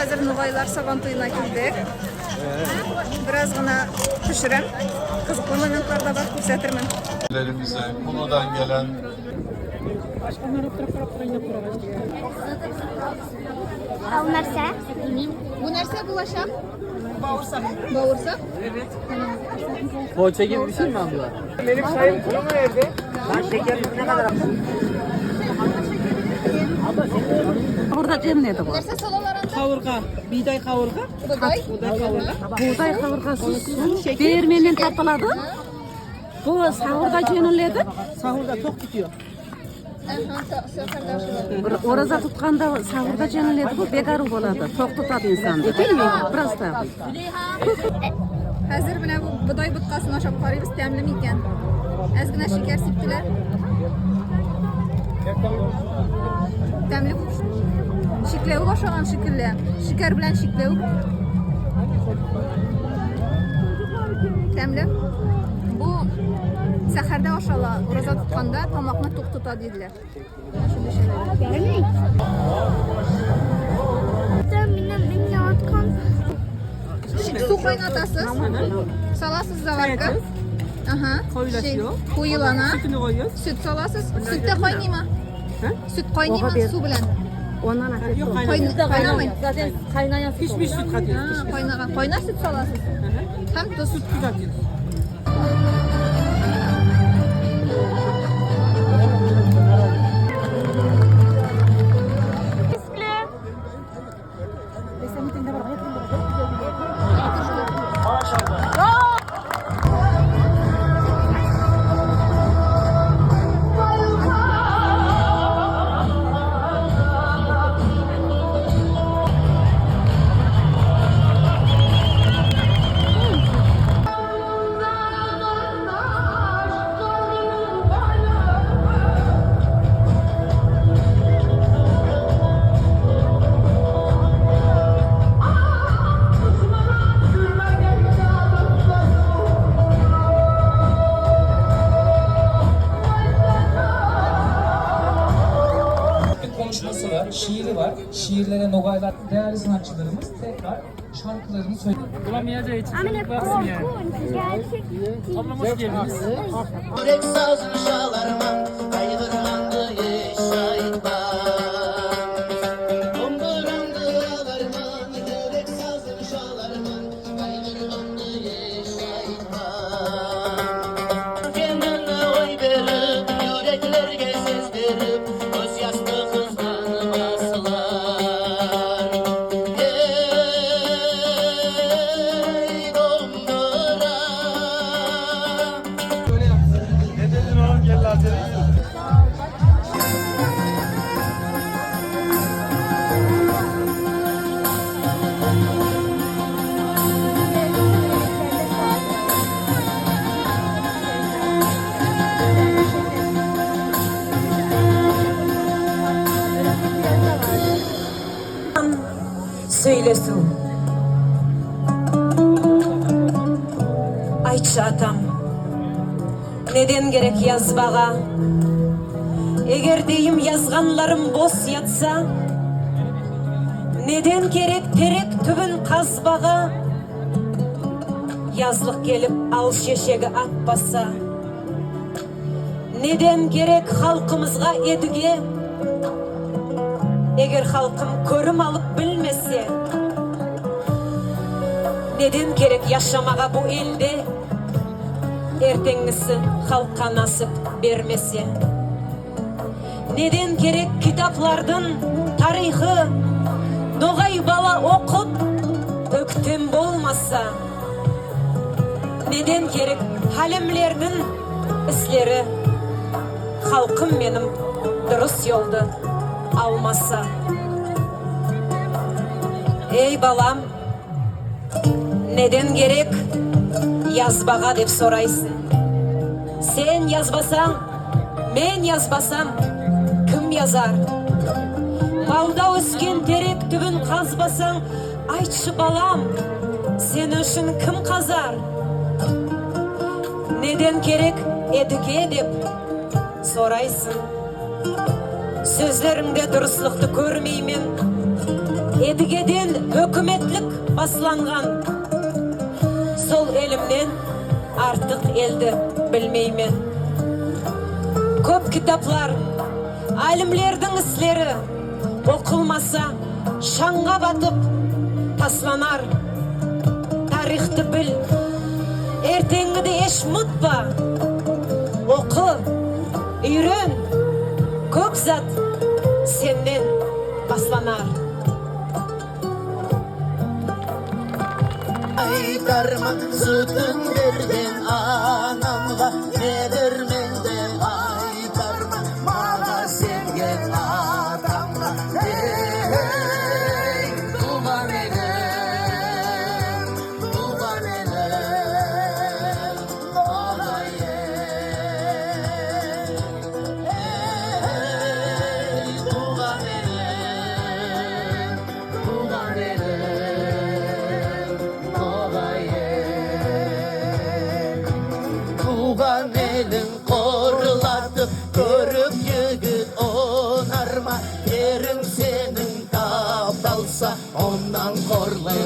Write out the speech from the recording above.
Хәзер нугайлар Сабан туена килдек. Бераз гына төшерәм. Кызыклы моментлар да бар, күрсәтермен. Lerimize, Kulu'dan gelen Ә ул нәрсә? Бу нәрсә булачак? Бавырсак. Бавырсак? Poğaça gibi bir şey mi abla? Burada cemledi bu. Нәрсә салалар анда? Kavurga, buğday kavurga, Бодай. buğday kavurga. Buğday kavurgası su değirmenden tapıladı. Bu sahurda jeniledi. Sahurda tok tutuyor. Әһә, сәхәрдә ашала. Oraza tutkanda sahurda jeniledi bu begaru boladı. Tok tutadı insandı. Değil mi? Biraz da. Хәзер менә бу бодай боткасын ашап карыйбыз, тәмле микән? Әз генә шикәр сиптеләр. Тәмле бу. Чикләвек ашаган шикелле. Шикәр белән чикләвек. Тәмле. Бу сәхәрдә ашала, ураза тотканда тамакны тук тота диделәр. Шундый шәйләр. Минем иң яраткан Су кайнатасыз. Саласыз заварка. Ага. Koyulaşıyor. Şey, Куелана. Sütünü koyuyoruz. Сөт саласыз. Сөт тә кайныймы? Һә? Сөт кайныймы Ога бер. су белән? Ondan afiyet Yok olsun. kaynamıyor. Кайнамый. Zaten kaynayan süt Pişmiş süt katıyoruz. Ha, Pişmiş. кайнаган. Кайнар сөт саласыз. Һәм тоз. Süt tuz atıyoruz. Bir konuşması var, şiiri var. Şiirlere Nogaylar, değerli sanatçılarımız tekrar şarkılarını söylüyor. Bulamayacağı için Amine bıraksın yani. korkunç. Gerçek. Ablam hoş geldiniz. Yürek sazını çalarman, kaygırgandı eş aytmam. Domburamdı alarman, yürek sazını çalarman, kaygırgandı eş aytmam. Kendine oy verip, yüreklerge ses verip, göz yaşlı kızganmasılar. Ey dombura. Сөйлесу. Айтшы атам, неден керек язбаға? Егер дейім yazғанларым бос ятса, неден керек терек түбін қазбаға? Yazлық келіп ал шешегі атпаса, неден керек халқымызға едіге? Егер халқым көрім алып білмесе, неден керек yaşamaға bu елде? Ертеңгісі халыққа насып бермесе. Неден керек китаплардың тарихы, ноғай бала оқып, өктем болмаса? Неден керек халімлердің істері, халқым менің дұрыс жолды алмаса? Ей балам, неден керек yazбаға деп сорайсың. Сен yazбасаң, мен yazбасам, кім yazар? Тауда өскен терек түбін қазбасаң, айтшы балам, сен үшін кім қазар? Неден керек едіге деп сорайсың. Сөздеріңде дұрыстықты көрмеймін. Едігеден Өкіметлік басланған. Сол елімнен артық елді білмеймен. Көп кітаплар, әлімлердің іслері оқылмаса, шаңға батып тасланар. Тарихты біл, ертеңгіді еш ұмытпа. Оқы, үйрен, көп зат сенен басланар. Айтармын сүтін берген анамға, Недірмен де айтармын маған сенген атамға. Ей, туған елім, туған елім, ноғай ел. Ей, туған елім, туған елім, ноғай ел. Туған елін қорлатып, көріп жігіт онар ма? Ерің сенің тапталса, оннан қорлы.